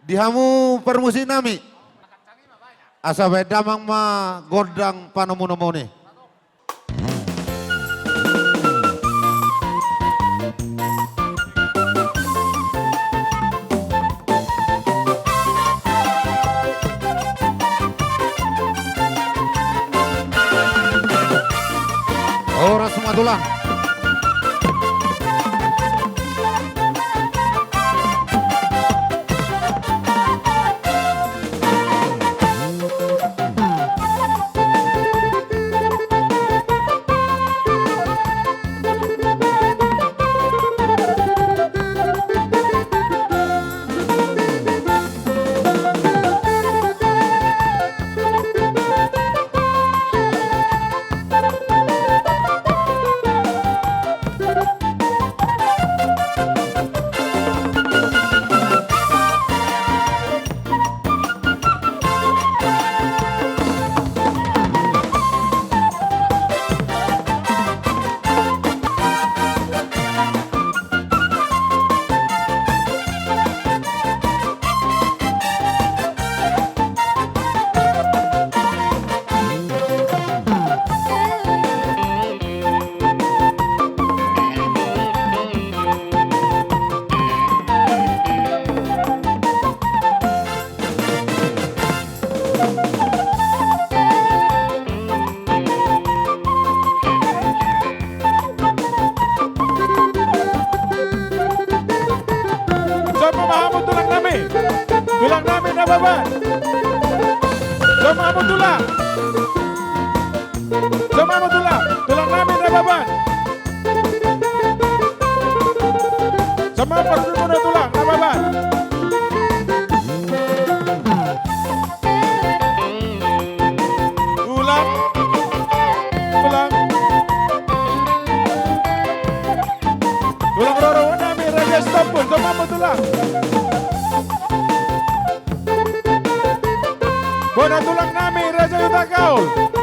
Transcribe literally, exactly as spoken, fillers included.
Di hamu parmusik nami, asa baen damang ma gondang panomunomuon i. Horas ma tulang. Songon i ma hamu tulang nami. Tulang nami Nababan. Songon i ma hamu tulang. Songon i ma hamu tulang. Tulang nami Nababan. Songon i ma hamu tulang Nababan. Tulang. Tulang. Tulang rorobot nami Raja Sitompul, songon i ma hamu tulang. Bona tulang nami Raja Hutagaol.